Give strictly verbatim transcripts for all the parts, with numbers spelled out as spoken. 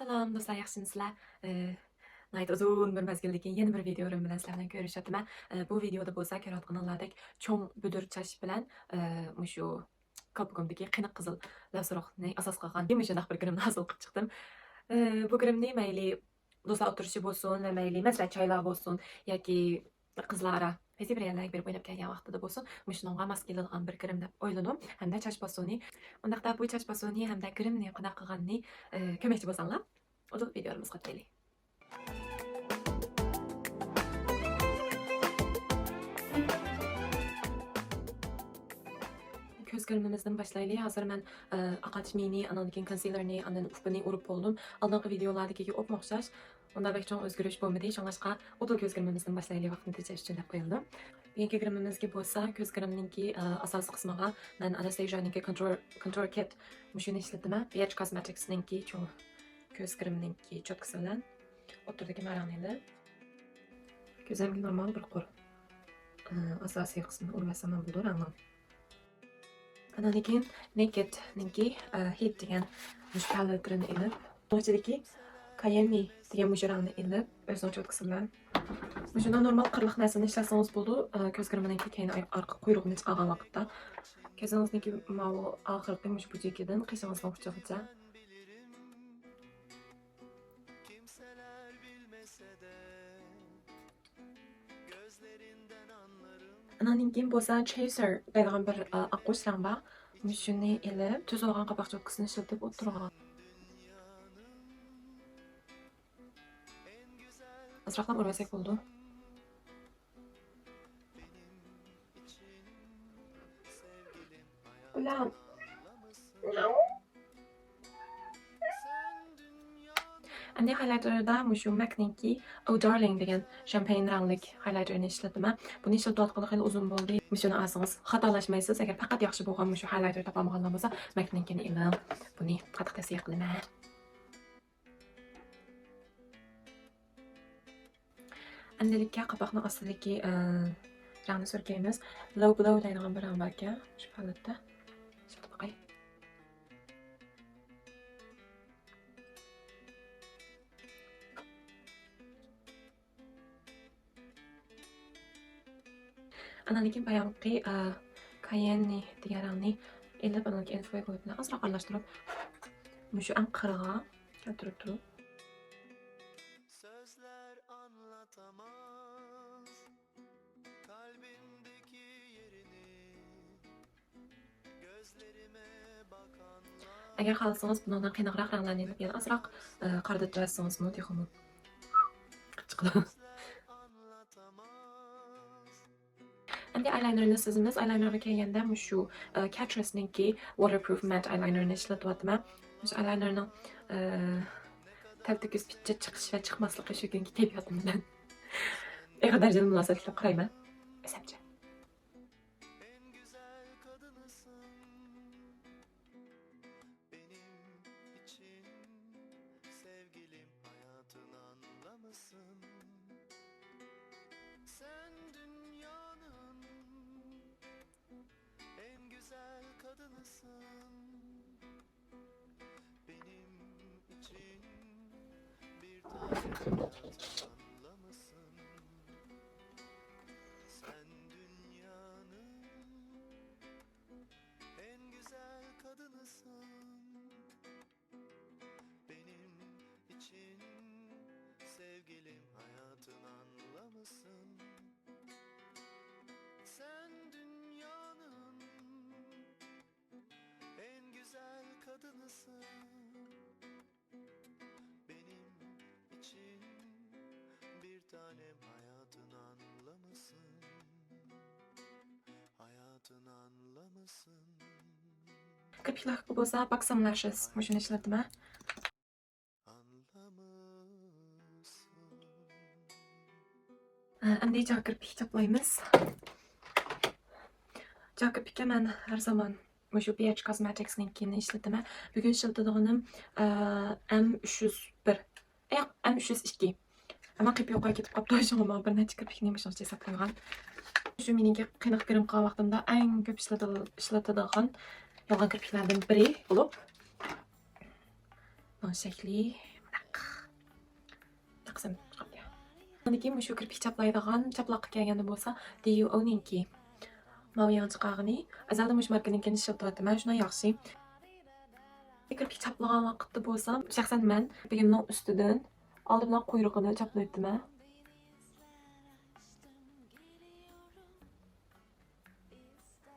سالام دوستلار، ياخشىمۇسىلەر؟ ئى، ناھايىتى ئۇزۇن بىر مەزگىلدىن كېيىن يەنە بىر ۋىدىيولىرىم بىلەن سىلەر بىلەن كۆرۈشۈۋاتىمەن. ئى، بۇ ۋىدىيودا بولسا كۆرۈۋاتقىنىڭلاردەك چوڭ بۈدۈر چاچ بىلەن، ئى، مۇشۇ كالپۇكۇمدىكى قېنىق قىزىل لەۋسۇرۇقنى ئاساس قىلغان مۇشۇنداق بىر گىرىمنى ھاسىل قىلىپ چىقتىم. ئى، بۇ گىرىمنى مەيلى دوستلار ئولتۇرۇشى بولسۇن ۋە مەيلى مەسىلەن چايلار بولسۇن ياكى قىزلار ئارا پەيزى بىر يەرلەرگە بېرىپ ئويناپ كەلگەن ۋاقتىدا بولسۇن، مۇشۇنىڭغا ماس كېلىدىغان بىر گىرىم دەپ ئويلىدىم. ھەمدە چاچ پاسونى، ئۇنداقتا بۇ چاچ پاسونى ھەمدە گىرىمنى قانداق قىلغاننى، ئى، كۆرمەكچى بولساڭلار، ئۇدۇل ۋىدىيولىرىمىزغا ئۆتەيلى. كۆز گىرىمىمىزدىن باشلايلى. ھازىر مەن، ئى، ئاقارتىش مېيىنى، ئاندىن كېيىن كونسىلېرنى، ئاندىن ئۇپىنى ئۇرۇپ بولدۇم. ئالدىنقى ۋىدىيولاردىكىگە ئوپمۇ ئوخشاش. ئۇندا بەك چوڭ ئۆزگىرىش بولمىدى. شۇڭلاشقا ئۇدۇل كۆز گىرىمىمىزدىن باشلايلى، ۋاقىتنى تېجەش ئۈچۈن دەپ قويۇلدى. بۈگۈنكى گىرىمىمىزگە بولسا كۆز گىرىمنىڭكى، ئى، ئاساسىي قىسمىغا مەن ئاناستازىيانىڭكى كونتور، كونتور كىت مۇشۇنى ئىشلىتىمەن. بي ئېچ كوزمېتىكسنىڭكى چوڭ كۆز گىرىمنىڭكى چوتكىسى بىلەن ئوتتۇرىدىكى ماراڭنى ئېلىپ، كۆزۈمگە نورمال بىر قۇر، ئى، ئاساسىي قىسمىنى ئۇرۇۋەتسەم بولىدۇ رەڭنىڭ. ئاندىن كېيىن نېكىدنىڭكى، ئى، ھىت دېگەن مۇشۇ پالېترىنى ئېلىپ، ئۇنىڭ ئىچىدىكى كايەننى دېگەن مۇشۇ رەڭنى ئېلىپ، ئۆزىنىڭ چوتكىسى بىلەن مۇشۇنداق نورمال قىرلىق نەرسىنى ئىشلەتسىڭىز بولىدۇ. ئى، كۆز گىرىمىنىڭكى كەينى ئارقا قۇيرۇقىنى چىقارغان ۋاقىتتا كۆزىڭىزنىڭكى ماۋۇ ئاخىرقى مۇشۇ بۇجىكىدىن قېشىڭىزنىڭ ئۇچىغىچە ئانىڭدىن كېيىن بولسا چېيسېر دەيدىغان بىر، ئا، ئاققۇچ رەڭ بار. مۇشۇنى ئېلىپ، تۈز بولغان قاپاق چوتكىسىنى ئىشلىتىپ ئولتۇرغان. ئازراقلا ئۇرۇۋەتسەك بولىدۇ. ئەمدى ھايلايتېردا مۇشۇ مەكنىڭكى ئو دارلىڭ دېگەن شامپەين رەڭلىك ھايلايتېرنى ئىشلىتىمەن. بۇنى ئىشلىتىۋاتقىلى خېلى ئۇزۇن بولدى. مۇشۇنى ئالسىڭىز خاتالاشمايسىز. ئەگەر پەقەت ياخشى بولغان مۇشۇ ھايلايتېر تاپالمىغانلار بولسا، مەكنىڭكىنى ئېلىڭ. بۇنى قاتتىق تەۋسىيە قىلىمەن. ئەمدىلىككە قاپاقنىڭ ئاستىدىكى، ئە، رەڭنى سۈركەيمىز. لوو گلوو دەيدىغان بىر رەڭ باركەن، شۇ پالېتتا. ئىشلىتىپ باقاي. ئانىڭدىن كېيىن بايامقى، ئە، كايەننى دېگەن رەڭنى ئېلىپ، ئانىڭدىن كېيىن فوي بىلەن ئازراق ئارىلاشتۇرۇپ، مۇشۇ ئەڭ قىرىغا كەلتۈرۈپ تۇرۇپ. سۆزلەر ئاڭلاتاماز قەلبىمدىكى يېرىنى، كۆزلىرىمە باققانلار. ئەگەر خالىسىڭىز، بۇنىڭدىن قېنىقراق رەڭلەرنى ئېلىپ، يەنە ئازراق، ئە، قارىداتتۇرۇۋەتسىڭىزمۇ تېخىمۇ چىقىدۇ. سۆزلەر ئاڭلاتاماز. ئەمدى ئايلاينېرنى سىزىمىز. ئايلاينېرغا كەلگەندە مۇشۇ، ئە، كاترەسنىڭكى ۋاتېرپروف مەت ئايلاينېرنى ئىشلىتىۋاتىمەن. مۇشۇ ئايلاينېرنىڭ، ئە، تەلتۆكۈس پىچچە چىقىش ۋە چىقماسلىقى شۇ كۈنكى كەيپىياتىم بىلەن ئېغىر دەرىجىدە مۇناسىۋەتلىك دەپ قارايمەن. ئۆزۈمچە. كىرپىكلەرگە بولسا باكسام لاشېس مۇشۇنى ئىشلىتىمەن. ئەمدى جاكىرپىك چاپلايمىز. جاكىرپىككە مەن ھەر زامان مۇشۇ بي ئېچ كوزمېتىكسنىڭكىنى ئىشلىتىمەن. بۈگۈن ئىشلىتىدىغىنىم، ئە، ئەم ئۈچ يۈز بىر. ياق، ئەم ئۈچ يۈز ئىككى. ئەمما قېپى يوقاپ كېتىپ قاپتۇ، شۇڭا ماڭا بىر نەچچە كىرپىكنى مۇشۇنىڭغا ھېساب قىلغان. شۇ مېنىڭكى قېنىق كىرىم قىلغان ۋاقتىمدا ئەڭ كۆپ ئىشلىتىدىغان، ئىشلىتىدىغان يالغان كىرپىكلەردىن بىرى بولۇپ، بۇنىڭ شەكلى مۇنداق. قىسىم چىقىپتۇ. ئاندىن كېيىن مۇشۇ كىرپىك چاپلايدىغان چاپلاققا كەلگەندە بولسا، دىيۇئونىڭكى ماۋۇ يېڭى چىقارغىنى. ئەزەلدىن مۇشۇ ماركىنىڭكىنى ئىشلىتىۋاتىمەن، شۇنداق ياخشى. كىرپىك چاپلىغان ۋاقىتتا بولسام، شەخسەن مەن بېگىمنىڭ ئۈستىدىن ئالدى بىلەن قۇيرۇقىنى چاپلايتتىم.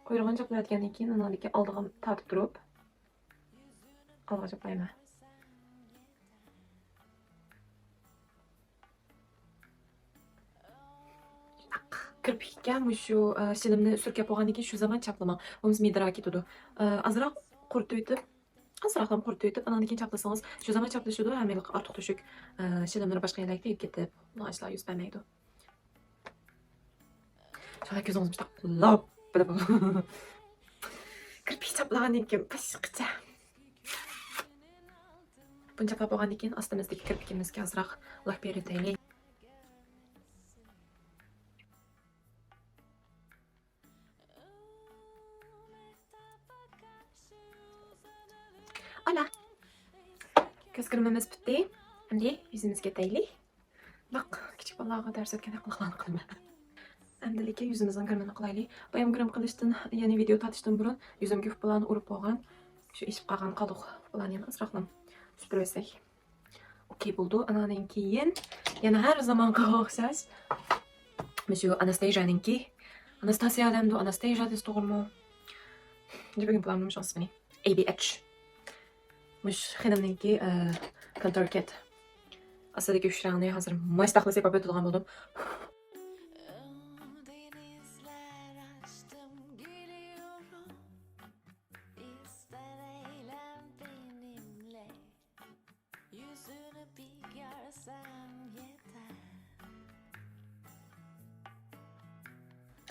قۇيرۇقىنى چاپلايۋەتكەندىن كېيىن ئۇنىڭدىكى ئالدىغا تارتىپ تۇرۇپ، ئالغا چاپلايمەن. كىرپىككە مۇشۇ، ئە، شىلىمنى سۈركەپ بولغاندىن كېيىن شۇ زامان چاپلىماڭ. بولمىسا مىدىرىغا كېتىدۇ. ئە، ئازراق قۇرۇتۇۋېتىپ، ئازراقلا قۇرۇتۇۋېتىپ، ئاناندىن كېيىن چاپلىسىڭىز، شۇ زامان چاپلىشىدۇ، ھەم ھېلىقى ئارتۇق تۆشۈك، ئە، شىلىملىرى باشقا يەرلەرگە تېگىپ كېتىپ، بۇنداق ئىشلار يۈز بەرمەيدۇ. شۇڭا كۆزىڭىز مۇشۇنداق لاپ بىلىپ. كىرپىك چاپلىغاندىن كېيىن باشقىچە. بۇنى چاپلاپ بولغاندىن كېيىن ئاستىمىزدىكى كىرپىكىمىزگە ئازراق لاك بېرىۋېتەيلى. ئانا، كۆز گىرىمىمىز پۈتتى. ئەمدى يۈزىمىزگە ئۆتەيلى. بۇنداق كىچىك بالىلارغا دەرس ئۆتكەندەك قىلىقلارنى قىلىمەن. ئەمدىلىكى يۈزىمىزنىڭ گىرىمىنى قىلايلى. بايام گىرىم قىلىشتىن، يەنى ۋىدېئو تارتىشتىن بۇرۇن يۈزۈمگە ئۇپا بىلەن ئۇرۇپ بولغان شۇ ئېشىپ قالغان قالدۇق ئۇپىلارنى يەنە ئازراقلا سۈپۈرۈۋەتسەك. ئوكەي بولدى. ئانىڭدىن كېيىن يەنە ھەر زامانغا ئوخشاش مۇشۇ ئاناستېژانىڭكى، ئاناستاسىيا دەمدۇ، ئاناستېژا دېسە توغرىمۇ؟ بۈگۈن بۇلارنىڭ مۇشۇ ئىسمىنى، ئەي بى ئېچ. مۇشۇ خېنىمنىڭكى، ئە، كونتور كىت. ئاستىدىكى ئۈچ رەڭنى ھازىر ماشتاقلا سېپەپ ئۆتىدىغان بولدۇم.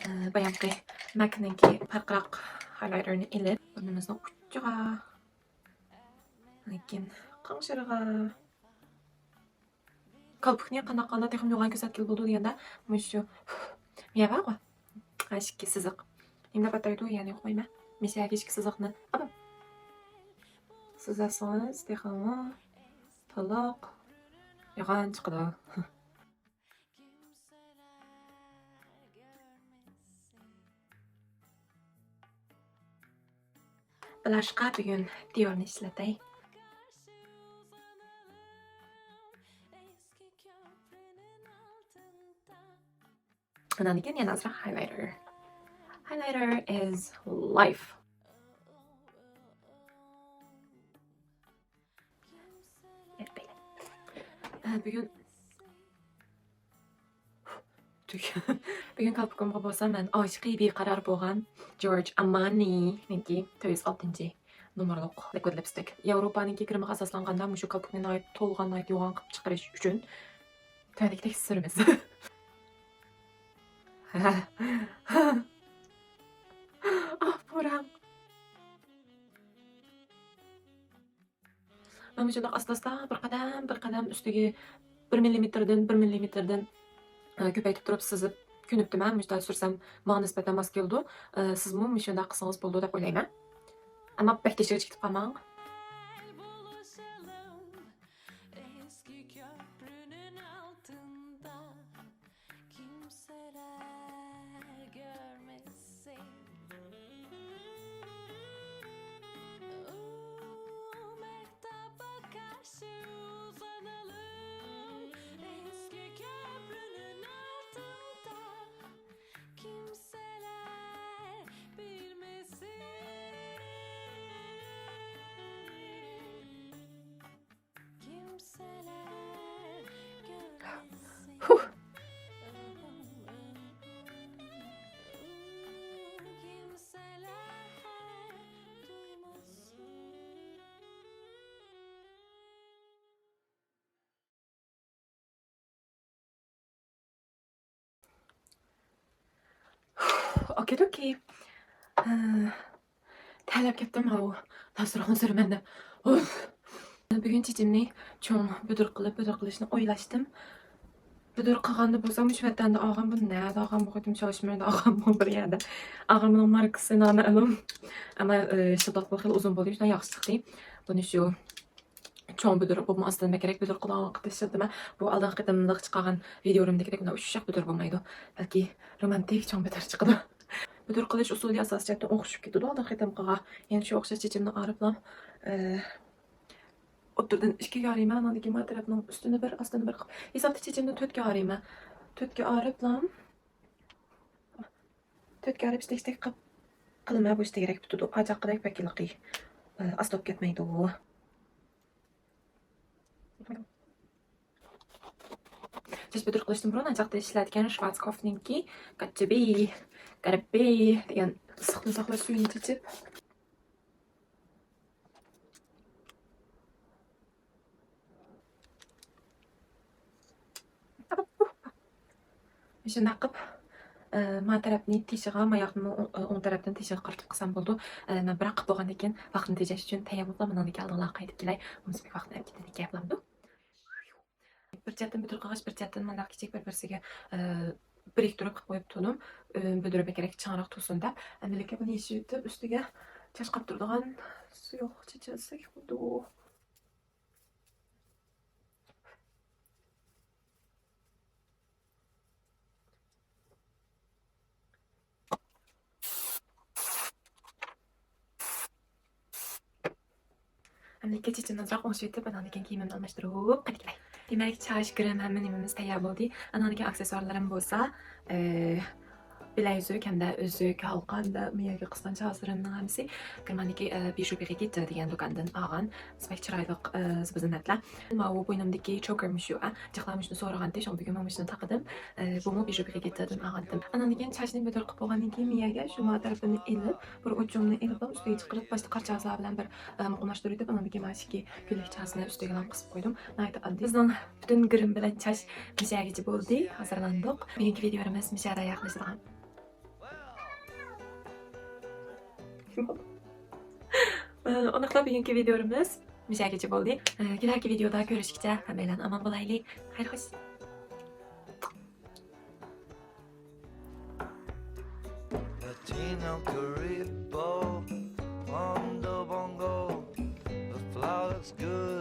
ئە، بايامقى ماكنىڭكى پارقىراق ھايلايتېرنى ئېلىپ، بۇرنىمىزنىڭ ئۇچىغا، لېكىن قاڭشىرىغا. كالپۇكنى قانداق قىلغاندا تېخىمۇ يوغان كۆرسەتكىلى بولىدۇ دېگەندە، مۇشۇ مىيە بارغۇ، ھە، ئىككى سىزىق. نېمە دەپ ئاتايدۇ؟ يەنى ئۇقمايمەن. مىسىيەگە ئىككى سىزىقنى ئاپام سىزسىڭىز تېخىمۇ تولۇق يوغان چىقىدۇ. بۇلاشقا بۈگۈن دىئورنى ئىشلىتەي. ئاناندىن كېيىن يەنە ئازراق ھايلايتېر. Highlighter is life. ئە، بۈگۈن، بۈگۈن كالپۇكۇمغا بولسا مەن ئاشىقى بىقارار بولغان جورج ئامانىنىڭكى تۆت يۈز ئالتىنچى نومۇرلۇق لىكۋىد لىپستىك. ياۋروپانىڭكى گىرىمىغا ئاساسلانغاندا مۇشۇ كالپۇكنى ناھايىتى تولغان، ناھايىتى يوغان قىلىپ چىقىرىش ئۈچۈن تۆۋەندىكىدەك سۈرىمىز. ئاھ، بۇ رەڭ. مەن مۇشۇنداق ئاستا-ئاستا بىر قەدەم، بىر قەدەم ئۈستىگە بىر مىللىمېتىردىن، بىر مىللىمېتىردىن، ئە، كۆپەيتىپ تۇرۇپ سىزىپ كۆنۈپتىمەن. مۇشۇنداق سۈرسەم ماڭا نىسبەتەن ماس كېلىدۇ. ئە، سىزمۇ مۇشۇنداق قىلسىڭىز بولىدۇ دەپ ئويلايمەن. ئەمما بەك تېشىغىچە كېتىپ قالماڭ. Kimseler görmesin. Mehtaba karşı uzanalım eski köprünün altında. Kimseler bilmesin. Kimseler görmesin. Huh. Kimseler duymasın. ئوكەي، ئوكەي. ئە، تەرلەپ كەتتىم، ھاۋ. ناسىرغىنى سۈرىمەن دەپ. ئۇف. بۈگۈن چېچىمنى چوڭ بۈدۈر قىلىپ، بۈدۈر قىلىشنى ئويلاشتىم. بۈدۈر قىلغاندا بولسا، مۇشۇ ۋەتەندە ئالغان، بۇ نەدە ئالغان، بۇ قېتىم شاۋشىمەندە ئالغان، بۇ بىر يەردە ئالغان، بۇنىڭ ماركىسى نامەلۇم. ئەمما، ئە، ئىشلىتىۋاتقىلى خېلى ئۇزۇن بولدى، شۇنداق ياخشى چىقتى. بۇنى شۇ چوڭ بۈدۈر، بولۇپمۇ ئاستىن بەكرەك بۈدۈر قىلىدىغان ۋاقىتتا ئىشلىتىمەن. بۇ ئالدىنقى قېتىملىق چىقارغان ۋىدىيولىرىمدىكىدەك ئۇنداق ئۇششاق بۈدۈر بولمايدۇ. بەلكى رومانتىك چوڭ بۈدۈر چىقىدۇ. بۈدۈر قىلىش ئۇسۇلى ئاساسىي جەھەتتىن ئوخشىشىپ كېتىدۇ ئالدىنقى قېتىمقىغا. يەنە شۇ ئوخشاش چېچىمنى ئايرىپلا، ئە، ئوتتۇرىدىن ئىككىگە ئايرىيمەن، ئانىڭدىن كېيىن ما تەرەپنىڭ ئۈستىنى بىر، ئاستىنى بىر قىلىپ، ھېسابتا چېچىمنى تۆتكە ئايرىيمەن. تۆتكە ئايرىپلا، تۆتكە ئايرىپ ئىشتەك-ئىشتەك قىلىپ قىلىمەن، بۇ ئىشتەكرەك پۈتىدۇ. پاچاققىدەك بەك ھېلىقى، ئە، ئاستا بولۇپ كەتمەيدۇ. چاچ بۈدۈر قىلىشتىن بۇرۇن ئاچاقتا ئىشلەتكەن شۋارتسكوفنىڭكى گاتچىبى، گاربى دېگەن ئىسسىقتىن ساقلاش سۈيىنى چېچىپ، مۇشۇنداق قىلىپ، ئە، ما تەرەپنى تېشىغا، ماياقنى ئوڭ، ئوڭ تەرەپتىن تېشىغا قارىتىپ قىلسام بولىدۇ. ئە، مەن بىراق قىلىپ بولغاندىن كېيىن ۋاقتىنى تېجەش ئۈچۈن تەييار بولۇپلا مۇنىڭدىن كېيىن ئالدىڭلارغا قايتىپ كېلەي. بولمىسا بەك ۋاقىتنى ئەپ كېتىدىكەن بولامدۇ. بىر جەھەتتىن بۈدۈر قىلغاچ، بىر جەھەتتىن مۇنداق كىچىك بىر-بىرسىگە، ئە، بىرىكتۈرۈپ قىلىپ قويۇپ تۇردۇم. ئە، بۈدۈرى بەكرەك چىڭراق تۇرسۇن دەپ. ئەمدىلىككە بۇنى يېشىۋېتىپ، ئۈستىگە چاچ قاپتۇرىدىغان سۇيۇق چېچىۋەتسەك بولىدۇ. ئەمدى چېچىمنى ئازراق ئوڭشىۋېتىپ، ئاناندىن كېيىن كىيىمىمنى ئالماشتۇرۇپ قايتىپ كېلەي. دېمەك، چاچ، گىرىم، ھەممە نېمىمىز تەييار بولدى. ئاناندىن كېيىن ئاكسېسسۇارلىرىم بولسا، ئى، بىلەيۈزۈك ھەمدە ئۈزۈك، ھالقا ھەمدە مىيەگە قىسقان چاۋازلىرىمنىڭ ھەممىسى گېرماندىكى، ئى، بىژۇ بىرىگىتتە دېگەن دۇكاندىن ئالغان. بەك چىرايلىق، ئى، زىبۇ زىننەتلەر. ماۋۇ بوينۇمدىكى چوكېر مۇشۇ، ئە، جىقلار مۇشۇنى سورىغانتى، شۇڭا بۈگۈن مانا مۇشۇنى تاقىدىم. ئى، بۇمۇ بىژۇ بىرىگىتتىن ئالغانتىم. ئاناندىن كېيىن چاچنى بۈدۈر قىلىپ بولغاندىن كېيىن مىيەگە شۇ ما تەرىپىنى ئېلىپ، بىر ئۇچۇمنى ئېلىپ، ئۈستىگە چىقىرىپ، باشتا قارا چازا بىلەن بىر، ئى، مۇقىملاشتۇرۇۋېتىپ، ئاناندىن كېيىن مانا شۇ كۆيلەك چازىنى ئۈستىگە قىسىپ قويدۇم. ناھايىتى ئاددىي. بىزنىڭ پۈتۈن گىرىم بىلەن چاچ مىشەگىچە بولدى، ھازىرلاندۇق. بۈگۈنكى ۋىدىيولىرىمىز مىشەدە ياقلىشىدىغان. ئۇنداقتا بۈگۈنكى ۋىدىيولىرىمىز مىشەگىچە بولدى. كېلەركى ۋىدىيودا كۆرۈشكىچە ھەممەيلەن ئامان بولايلى. خەير خوش. Patino Caribou on the bongo. The flower looks good.